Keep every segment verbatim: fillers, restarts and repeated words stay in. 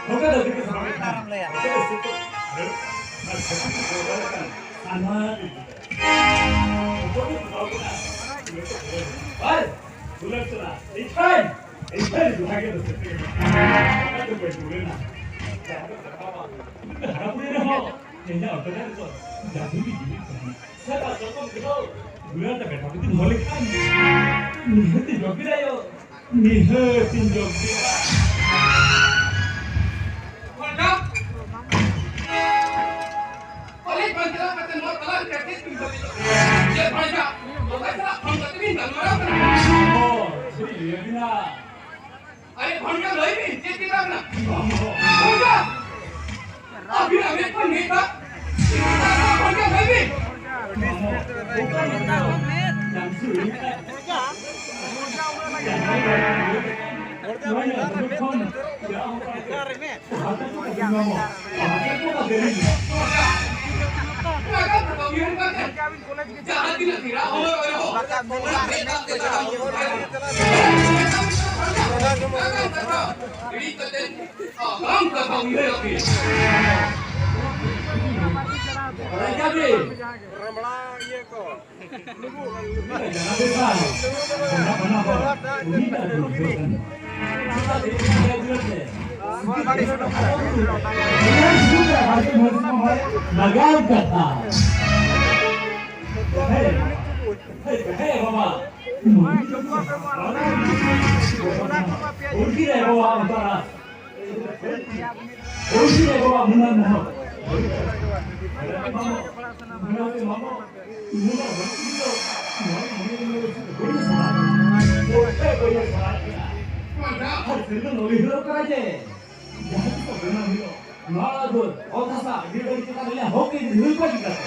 ᱱᱚᱝᱠᱟ ᱫᱚ ᱟᱹᱰᱤ ᱜᱮ ᱥᱟᱢᱟᱝ ᱠᱟᱱᱟ᱾ ᱱᱚᱝᱠᱟ ᱫᱚ ᱥᱤᱨᱯᱟᱹ ᱟᱨ ᱚᱱᱟ ᱪᱷᱟᱹᱛᱤᱠ ᱠᱚ ᱚᱠᱟ ᱞᱮᱠᱟᱱ ᱥᱟᱱᱟ ᱚᱠᱚᱭ ᱠᱚ ᱥᱟᱶ ᱠᱟᱱᱟ᱾ ᱟᱨ ᱫᱩᱞᱟᱹᱲ ᱪᱟᱞᱟᱜ ᱤᱧ ᱴᱷᱮᱱ, ᱤᱧ ᱴᱷᱮᱱ ᱡᱚᱦᱟᱨ ᱜᱮ ᱫᱚ ᱥᱮᱴᱮᱨ ᱠᱟᱱᱟ᱾ ᱚᱱᱟ ᱫᱚ ᱵᱟᱹᱧ ᱫᱩᱞᱟᱹᱲ ᱱᱟ᱾ ᱦᱟᱨᱟ ᱵᱩᱨᱩ ᱨᱮᱦᱚᱸ ᱤᱧᱟᱹᱜ ᱚᱱᱛᱚᱨ ᱨᱮ ᱫᱚ ᱡᱟᱹᱫᱩ ᱜᱮ ᱡᱤᱣᱤᱫ ᱛᱟᱦᱮᱱᱟ᱾ ᱥᱮ ᱵᱟᱝ ᱥᱚᱢᱵᱷᱚᱵ ᱜᱮ ᱫᱚ᱾ ᱫᱩᱞᱟᱹᱲ ᱛᱮ ᱵᱮᱴᱟ ᱵᱩᱫᱷᱤ ᱦᱚᱲ ᱞᱮᱠᱷᱟᱱ ᱱᱤᱦᱟᱹᱛ ᱤᱧ ᱡᱚᱜᱽ ᱜᱮᱭᱟ ᱭᱳ᱾ ᱱᱤᱦᱟᱹᱛ ᱤᱧ ᱡᱚᱜᱽ ᱜᱮᱭᱟ᱾ ᱵᱷᱟᱸᱡᱟ! ᱠᱚᱞᱮᱡᱽ ᱵᱟᱝ ᱪᱟᱞᱟᱣ ᱠᱟᱛᱮ ᱱᱚᱣᱟ ᱛᱟᱞᱟ ᱨᱮ ᱪᱮᱫ ᱯᱮ ᱵᱷᱟᱹᱵᱤᱛᱚᱜ ᱠᱟᱱᱟ? ᱪᱮᱫ ᱵᱷᱟᱸᱡᱟ? ᱚᱠᱚᱭ ᱥᱟᱞᱟᱜ ᱯᱷᱳᱱ ᱠᱟᱛᱮ ᱵᱤᱱ ᱜᱟᱞᱢᱟᱨᱟᱣ ᱠᱟᱱᱟ? ᱚ, ᱪᱮᱫ ᱤᱧ ᱞᱟᱹᱭ ᱟᱵᱤᱱᱟ? ᱟᱨᱮ ᱵᱷᱟᱸᱡᱟ, ᱞᱟᱹᱭ ᱵᱤᱱ, ᱪᱮᱫ ᱪᱤᱠᱟᱹ ᱠᱟᱱᱟ? ᱵᱷᱟᱸᱡᱟ! ᱟᱹᱵᱤᱱᱟᱜ ᱢᱮᱫ ᱠᱷᱚᱱ ᱢᱮᱫ ᱫᱟᱜ ᱵᱷᱟᱸᱡᱟ, ᱞᱟᱹᱭ ᱵᱤᱱ! ᱡᱟᱦᱟᱸ ᱛᱤᱱᱟᱹᱜ ᱯᱮᱲᱟ ᱦᱚᱲ ᱦᱚᱸ ᱚᱱᱟ ᱢᱮᱫ ᱫᱟᱜ ᱛᱮ ᱛᱟᱲᱟᱢ ᱦᱤᱲᱤᱧ ᱠᱟᱛᱮ ᱦᱟᱲᱟᱢ ᱠᱟᱛᱷᱟ ᱩᱭᱦᱟᱹᱨ ᱟᱯᱮ᱾ ᱨᱟᱡᱟ ᱨᱮ᱾ ᱨᱟᱢᱲᱟ ᱤᱭᱟᱹ ᱠᱚ᱾ ᱡᱟᱦᱟᱸ ᱞᱮᱠᱟ ᱚᱱᱟ ᱵᱟᱱᱟ ᱦᱚᱲ ᱩᱱᱤ ᱴᱟᱜ ᱫᱩᱨᱡᱳᱫᱷᱚᱱ᱾ ᱞᱟᱜᱟᱣ ᱠᱟᱛᱷᱟ᱾ ᱦᱮᱸ, ᱦᱮᱸ, ᱵᱟᱵᱟ᱾ ᱩᱱᱠᱤᱱ ᱨᱮ ᱵᱟᱵᱟ ᱚᱱᱠᱟᱱᱟᱜ᱾ ᱩᱱᱠᱤᱱ ᱨᱮ ᱵᱟᱵᱟ ᱢᱩᱱᱟᱱ ᱢᱚᱦᱚᱛ᱾ ᱢᱩᱱᱟᱱ ᱢᱟᱢᱚ, ᱢᱩᱱᱟᱱ ᱢᱟᱢᱚ, ᱩᱱᱤ ᱫᱚ ᱱᱚᱣᱟ ᱢᱚᱱᱮ ᱢᱚᱱᱮ ᱨᱮ ᱵᱟᱹᱲᱤᱡ ᱥᱟᱱᱟ᱾ ᱵᱟᱹᱲᱤᱡ ᱥᱟᱱᱟ᱾ ᱟᱨ ᱥᱮᱨᱢᱟ ᱱᱚᱣᱟ ᱦᱤᱞᱳᱜ ᱠᱟᱱᱟ ᱡᱮ ᱡᱟᱦᱟᱸ ᱛᱤᱥ ᱵᱮᱱᱟᱣ ᱦᱩᱭᱩᱜᱼᱟ᱾ ᱱᱚᱣᱟ ᱫᱚ ᱚᱛ ᱦᱟᱥᱟ ᱟᱹᱰᱤ ᱵᱟᱹᱲᱤᱡ ᱪᱮᱛᱟᱱ ᱨᱮᱭᱟᱜ ᱦᱚᱠ ᱮ ᱦᱩᱭ ᱠᱚᱣᱟ ᱪᱤᱠᱟᱹᱛᱮ?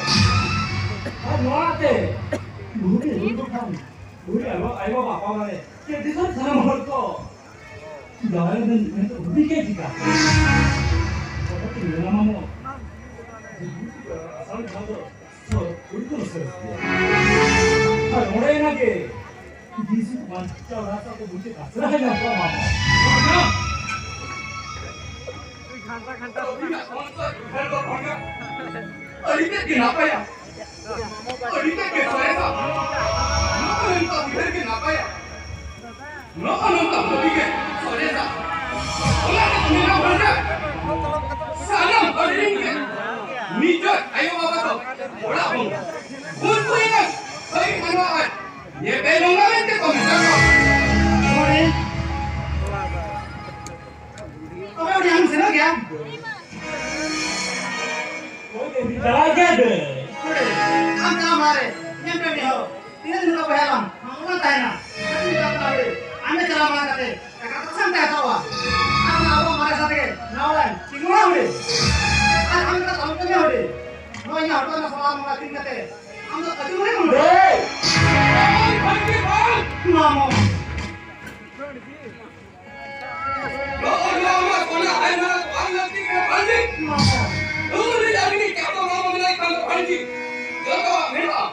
ᱟᱨ ᱱᱚᱣᱟ ᱛᱮ ᱵᱷᱩᱢᱤ ᱦᱩᱭ ᱠᱚ ᱠᱷᱟᱱ ᱦᱩᱭ ᱟᱭᱳ, ᱟᱭᱳ ᱵᱟᱵᱟ ᱟᱯᱟ ᱢᱟᱱᱮ ᱪᱮ ᱫᱤᱥᱚᱢ ᱥᱟᱱᱟᱢ ᱦᱚᱲ ᱠᱚ ᱡᱟᱶᱟᱭ ᱨᱮᱱ ᱢᱮᱱᱛᱮ ᱦᱩᱫᱤ ᱜᱮ ᱪᱤᱠᱟ? ᱚᱠᱟ ᱛᱮ ᱢᱮᱱᱟ ᱢᱟᱢᱚ? ᱟᱥᱟᱲ ᱡᱟᱦᱟᱸ ᱫᱚ ᱥᱚᱨ ᱩᱲᱫᱩ ᱥᱚᱨ ᱜᱮᱭᱟ᱾ ᱟᱨ ᱚᱸᱰᱮ ᱮᱱᱟ ᱜᱮ ᱡᱤᱥᱩ ᱵᱟᱧᱪᱟᱣ ᱨᱟᱥᱟ ᱠᱚ ᱵᱩᱡᱷᱟᱹᱣ ᱠᱟᱛᱮ ᱨᱟᱦᱟ ᱧᱟᱢ ᱠᱚᱣᱟ ᱢᱟᱢᱚ᱾ ᱟᱹᱵᱤᱱᱟᱜ ᱵᱚᱝᱥᱚ ᱩᱭᱦᱟᱹᱨ ᱫᱚ ᱵᱷᱟᱜᱟ᱾ ᱟᱹᱰᱤ ᱛᱮᱫ ᱜᱮ ᱱᱟᱯᱟᱭᱟ᱾ ᱟᱹᱰᱤ ᱛᱮᱫ ᱜᱮ ᱥᱚᱨᱮᱥᱟ᱾ ᱱᱚᱜᱼᱚ ᱱᱚᱝᱠᱟ ᱩᱭᱦᱟᱹᱨ ᱜᱮ ᱱᱟᱯᱟᱭᱟ᱾ ᱱᱚᱜᱼᱚ ᱱᱚᱝᱠᱟ ᱵᱷᱟᱹᱜᱤ ᱜᱮ ᱥᱚᱨᱮᱥᱟ᱾ ᱚᱱᱟ ᱜᱮ ᱢᱮᱱᱟ ᱵᱷᱟᱜᱟ᱾ ᱥᱟᱱᱟᱢ ᱦᱚᱲ ᱨᱤᱱ ᱜᱮ ᱱᱤᱡᱮᱨ ᱟᱭᱳ ᱵᱟᱵᱟ ᱫᱚ ᱚᱲᱟᱜ ᱵᱚᱸᱜᱟ᱾ ᱩᱱᱠᱩ ᱮᱱᱟᱝ ᱦᱟᱹᱭ ᱢᱟᱱᱣᱟ ᱟᱨ ᱧᱮᱯᱮᱞ ᱵᱚᱸᱜᱟ ᱢᱮᱱᱛᱮ ᱠᱚ ᱢᱮᱛᱟ ᱠᱚᱣᱟ᱾ ᱛᱚᱵᱮ ᱩᱱᱤ ᱟᱢ ᱥᱮᱱᱚᱜ ᱜᱮᱭᱟ? ᱪᱟᱞᱟᱣ ᱜᱮᱭᱟ ᱵᱮ᱾ ᱟᱢ ᱪᱟᱞᱟᱣ ᱢᱟᱨᱮ, ᱤᱧᱮᱢ ᱯᱮ ᱢᱤᱦᱚ᱾ ᱛᱤᱱᱟᱹᱜ ᱫᱤᱱ ᱠᱚ ᱵᱚᱭᱦᱟ ᱞᱟᱝ? ᱟᱢ ᱚᱱᱟ ᱛᱟᱦᱮᱱᱟ᱾ ᱟᱹᱰᱤ ᱠᱟᱛᱷᱟ ᱦᱩᱭ᱾ ᱟᱢᱮ ᱪᱟᱞᱟᱣ ᱢᱟᱨᱮ ᱠᱟᱛᱮ, ᱴᱟᱠᱟ ᱠᱚ ᱥᱟᱢᱴᱟᱣ ᱦᱟᱛᱟᱣᱟ᱾ ᱟᱨ ᱚᱱᱟ ᱟᱵᱚ ᱢᱟᱨᱮ ᱥᱟᱛᱮ ᱜᱮ ᱱᱟᱣᱟ ᱞᱟᱝ ᱛᱤᱸᱜᱩᱱᱟ ᱦᱩᱭ᱾ ᱟᱨ ᱟᱢ ᱠᱟᱛᱷᱟ ᱟᱞᱚᱢ ᱠᱟᱹᱢᱤᱭᱟ ᱦᱩᱭ᱾ ᱱᱚᱣᱟ ᱤᱧᱟᱹᱜ ᱦᱚᱴᱚᱜ ᱨᱮᱱᱟᱜ ᱥᱟᱢᱟᱱ ᱱᱚᱣᱟ ᱟᱹᱠᱷᱨᱤᱧ ᱠᱟᱛᱮ, ᱟᱢ ᱫᱚ ᱟᱹᱰᱤ ᱢᱟᱨᱟᱝ ᱦᱚᱲ᱾ ᱮᱭ! ᱵᱟᱝ, ᱵᱟᱝ, ᱵᱟᱝ! ᱢᱟᱢᱚ᱾ ᱱᱚᱜᱼᱚ ᱱᱚᱣᱟ ᱢᱟ ᱥᱚᱱᱟ ᱟᱭᱢᱟ ᱵᱟᱝ ᱞᱟᱹᱠᱛᱤ ᱠᱟᱱᱟ, ᱵᱷᱟᱹᱱᱡᱤ᱾ ᱱᱩᱭ ᱟᱹᱰᱤ ᱪᱟᱸᱫᱚ ᱢᱟᱢᱟ ᱢᱮᱱᱟᱭ ᱠᱷᱟᱱ ᱫᱚ ᱵᱷᱟᱹᱱᱡᱤ᱾ ᱡᱚᱛᱚᱣᱟᱜ ᱢᱮᱱᱟᱜᱼᱟ᱾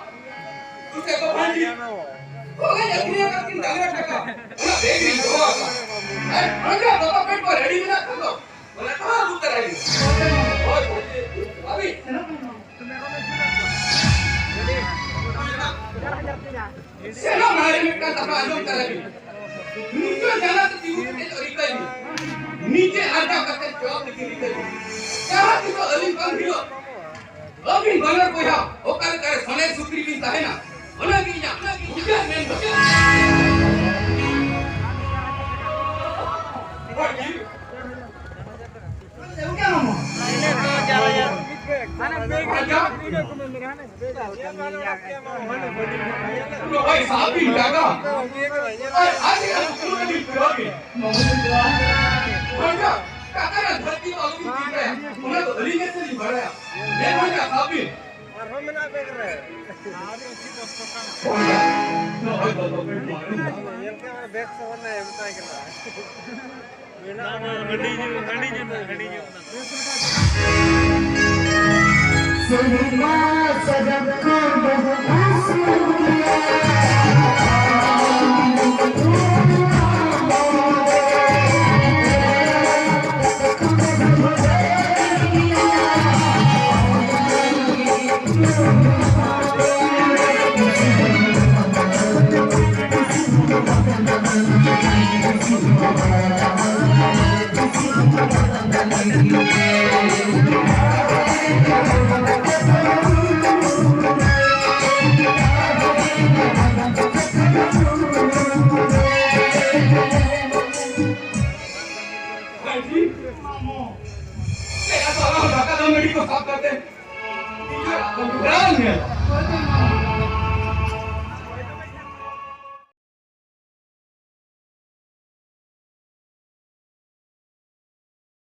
ᱛᱩᱥᱮ ᱠᱚ ᱵᱷᱟᱹᱱᱡᱤ᱾ ᱛᱚᱞᱟᱧ ᱟᱹᱠᱷᱨᱤᱧ ᱟᱠᱟᱫ ᱠᱤᱱ ᱰᱟᱝᱨᱟ ᱠᱟᱴᱟ᱾ ᱚᱱᱟ ᱵᱮᱜᱽ ᱨᱤᱧ ᱫᱚᱦᱚ ᱟᱠᱟᱫ᱾ ᱟᱨ ᱵᱷᱟᱹᱱᱡᱟ ᱫᱚᱛᱚ ᱯᱮᱱᱴ ᱠᱚ ᱨᱮᱰᱤ ᱢᱮᱱᱟᱜ ᱠᱷᱟᱱ ᱫᱚ ᱚᱱᱟ ᱠᱚᱦᱚᱸ ᱟᱹᱜᱩ ᱛᱚᱨᱟᱭ ᱢᱮ᱾ ᱦᱳᱭ, ᱵᱷᱟᱹᱱᱡᱤ᱾ ᱟᱹᱵᱤᱱ᱾ ᱥᱮᱱᱚᱜ ᱢᱟᱲᱟᱝ ᱨᱮ ᱢᱤᱫᱴᱟᱝ ᱠᱟᱛᱷᱟ ᱟᱸᱡᱚᱢ ᱛᱟᱨᱟᱭ ᱵᱤᱱ᱾ ᱱᱤᱡᱮ ᱡᱟᱸᱜᱟ ᱛᱮ ᱛᱤᱸᱜᱩ ᱠᱟᱛᱮ ᱨᱤᱠᱟᱹᱭ ᱵᱤᱱ᱾ ᱱᱤᱡᱮ ᱟᱨᱡᱟᱣ ᱠᱟᱛᱮ ᱡᱚᱢ ᱞᱟᱹᱜᱤᱫ ᱨᱤᱠᱟᱹᱭ ᱵᱤᱱ᱾ ᱡᱟᱦᱟᱸ ᱛᱤᱥᱚᱜ ᱟᱹᱞᱤᱧ ᱵᱟᱝ ᱦᱤᱞᱳᱜ ᱟᱹᱵᱤᱱ ᱵᱟᱱᱟᱨ ᱵᱚᱭᱦᱟ ᱚᱠᱟ ᱞᱮᱠᱟᱨᱮ ᱥᱚᱱᱮᱨ ᱥᱩᱠᱨᱤ ᱵᱤᱱ ᱛᱟᱦᱮᱱᱟ, ᱚᱱᱟ ᱜᱮ ᱤᱧᱟᱹᱜ ᱩᱭᱦᱟᱹᱨ ᱢᱮᱱ ᱫᱚ᱾ ᱦᱳᱭ, ᱡᱤᱣᱤ᱾ ᱱᱚᱜᱼᱚᱭ ᱥᱟᱵ ᱵᱤᱱ ᱴᱟᱠᱟ᱾ ᱟᱨ ᱟᱡ ᱨᱮᱱ ᱠᱩᱠᱢᱩ ᱫᱚ ᱵᱤᱱ ᱯᱩᱨᱟᱹᱣ ᱵᱤᱱ᱾ ᱵᱟᱧᱪᱟᱣ ᱴᱟᱠᱟ ᱨᱮᱱᱟᱜ ᱫᱷᱟᱹᱨᱛᱤ ᱫᱚ ᱟᱞᱚᱵᱤᱱ ᱪᱤᱱᱛᱟᱹᱭᱟ᱾ ᱚᱱᱟ ᱫᱚ ᱟᱹᱞᱤᱧ ᱜᱮ ᱥᱮ ᱞᱤᱧ ᱵᱟᱲᱟᱭᱟ᱾ ᱱᱮ ᱵᱟᱧᱪᱟᱣ ᱥᱟᱵ ᱵᱤᱱ᱾ ᱟᱨᱦᱚᱸ ᱢᱮᱱᱟᱜᱼᱟ ᱵᱮᱜᱽ ᱨᱮ᱾ ᱱᱚᱜᱼᱚᱭ ᱫᱚ ᱵᱟᱵᱮᱱ ᱢᱟᱨᱮ᱾ ᱧᱮᱞ ᱠᱮᱫ ᱢᱮ ᱵᱮᱜᱽ ᱥᱚᱢᱟᱱ ᱮ ᱢᱮᱛᱟᱭ ᱠᱟᱱᱟ᱾ ᱦᱟᱺᱰᱤ ᱧᱩ, ᱦᱟᱺᱰᱤ ᱧᱩ, ᱦᱟᱺᱰᱤ ᱧᱩ᱾ ᱥᱮᱨᱢᱟ ᱥᱟᱡᱟᱣ ᱠᱚ ᱵᱟᱹᱦᱩ ᱠᱩᱥᱤ ᱜᱮᱭᱟ᱾ ᱥᱟᱵ ᱠᱟᱛᱮ ᱤᱧ ᱫᱚ ᱨᱟᱱ ᱢᱮ᱾